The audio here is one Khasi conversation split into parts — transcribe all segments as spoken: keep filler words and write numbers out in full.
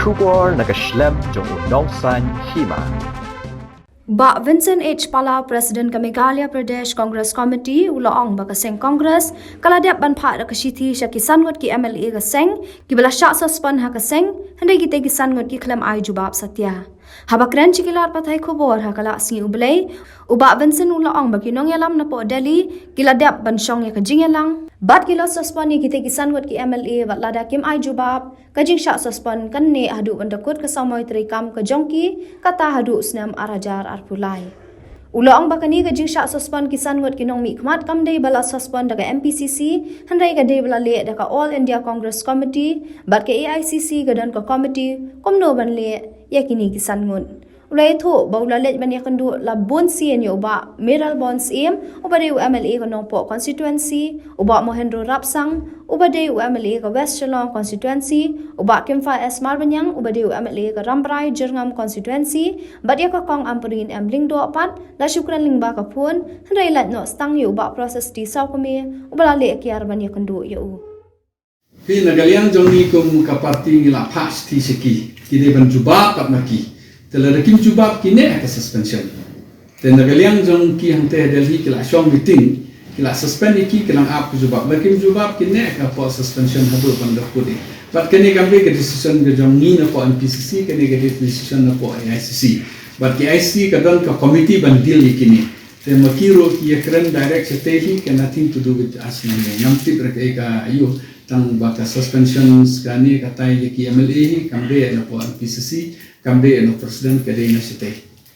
Khubor na ka shlem jong u nongsan hima. Bah Vincent H Pala, President ka Meghalaya Pradesh Congress Committee, u la ong ba ka seng Congress ka la dep ban phah da ka shithi sha ki san ngut ki M L A ka seng kiba la shah suspend ha ka seng, hynrei kita ki san ngut ki khlem ai jubab satia. Haba kren sha ki lad pathai khubor ha ka la sngi U Blei, u Bah Vincent u la ong ba ki nongïalam napoh Delhi ki la dep ban shong ïa ka jingïalang bad ki la suspend ïa kita ki san ngut ki M L A bad lada kim ai jubab, ka jingshah suspend kan neh haduh ban da kut ka samoi treikam ka jong ki, kata haduh snem ar hajar arphew lai. U la ong ba kane ka jingshah suspend ki san ngut ki nongmihkhmat kam dei ba la suspend da ka M P C C, hynrei ka dei ba la leh da ka All India Congress Committee bad ka A I C C ka don ka committee kumno ban leh ïa kine ki san ngut. U la ïathuh ba u la leit ban ïakynduh la bun sien ïa u Bah Mayralborn Syiem, uba dei u M L A ka Nongpoh constituency, u Bah Mohendro Rapsang, uba dei u M L A ka West Shillong constituency, u Bah Kimfai S Marbaniang, uba dei u M L A ka Rambrai Jyrngam constituency, bad ïa ka Kong Ampareen M Lyngdoh pat, la shu kren lyngba ka phone, hynrei lait noh tang ïa u Bah Precious T Sawkmie, uba la leh kiar ban ïakynduh ïa u. Phi, na ka liang jong ngi kum ka party ngi la phah shithi sha ki, ki dei ban jubab pat ma ki. Te lada kim jubab ki neh ha ka suspension. Te na ka liang jong ki hangtei ha Delhi ki la shong meeting, ki la suspend ïa ki, ki la ap ka jubab. Lada kim jubab ki neh hapoh suspension haduh ban da kut. Bad kane kam dei ka decision ka jong ngi napoh M P C C, kane ka dei decision napoh A I C C. Bad ka A I C C ka don ka committee ban deal ïa kine. Te ma ki ruh ki ïakren direct shatei hi, ka nothing to do with us. Ngam tip re kaei ka aiu. Tang ba ka suspension kane ka tai ïa ki M L A hi, kam dei napoh M P C C, kam dei na president, ka dei na shatei.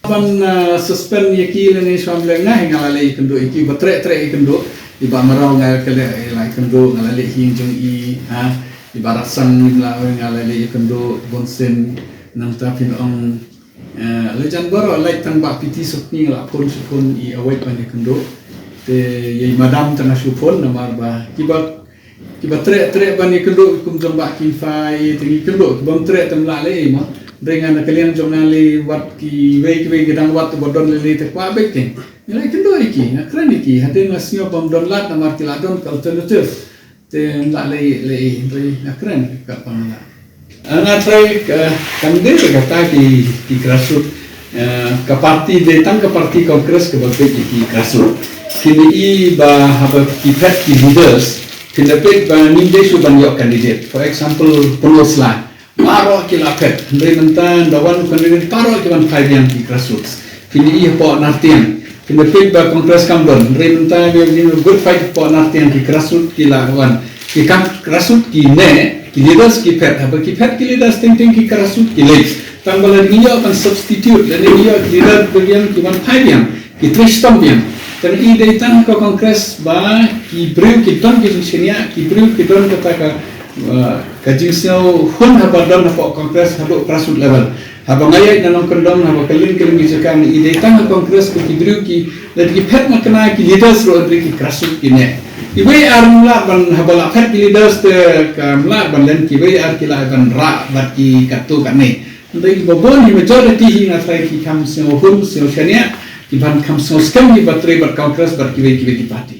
Ban, ah, suspend ïa ki lane shwa lane nga, nga la leh ïakynduh ïa ki, ba treh treh ïakynduh, i Bah Maraw nga ka leh, eh, la ïakynduh, nga la leh hi jong i, ha, i Bah Ratsang nga la, nga la leh ïakynduh, bun sien, nangta phin ong, eh, la jan baroh, lait tang Bah P T Sopni nga la phone shu phone i await ban ïakynduh. Te ïa i madam tang nga shu phone namar ba kiba Kiba treh treh ban ïakynduh kum jong Bah Kimfai, te ngi kynduh, kibym treh te ym lah leh ei mo. Hynrei nga na ka liang jong nga lei wat kiwei kiwei ki dang wad uba don lei lei te kwah beit kein. Ngi la ïakynduh ïa ki, nga kren ïa ki, hadien nga sngew bym don lad namar ki la don ka alternative. Te ym lah leh ei, leh ei, hynrei nga kren katba nga lah. Nga trai ka, kam dei kata ki, ki grassroot, eh, ka party dei tang ka party Congress kaba peit ïa ki grassroot. Kine i ba haba ki phet ki leaders, phin da peit ba ngim dei shuh ban ïoh candidate. For example, Pynursla. Baroh ki la phet. Hynrei mynta da wan candidate baroh ki wan phai biang ki grassroots. Phin ïohi hapoh Nartiang. Phin da peit ba Congress kam don. Hynrei mynta we are doing a good fight hapoh Nartiang, ki grassroots ki la wan. Ki kam grassroots ki neh, ki leaders ki phet. Haba ki phet ki leaders teng teng ki grassroots ki leit. Tang ba lada ngi ïoh ban substitute, lada ngi ïoh ki leader ba biang ki wan phai biang, ki trei shitom biang. Tang i dei tang ka Congress ba ki briew ki don ki jingshaniah, ki briew ki don kata ka, uh, ka jingsngewhun haba don hapoh Congress haduh grassroots level. Haba nga ïaid na nongkyndong, haba kylleng kylleng ki jaka, i dei tang ka Congress ba ki briew ki, lada ki phet na kane ki leaders ruh, hynrei ki grassroots ki neh. Kiwei ar ym lah ban, haba la phet ki leaders te kam lah ban len, kiwei ar ki lah ban rah bad ki katto katne. Hynrei kiba bun hi, majority hi nga trai ki kham sngewhun sngewshaniah, ki ban kham sngewskhem kiba trei bad Congress bad kiwei kiwei ki party.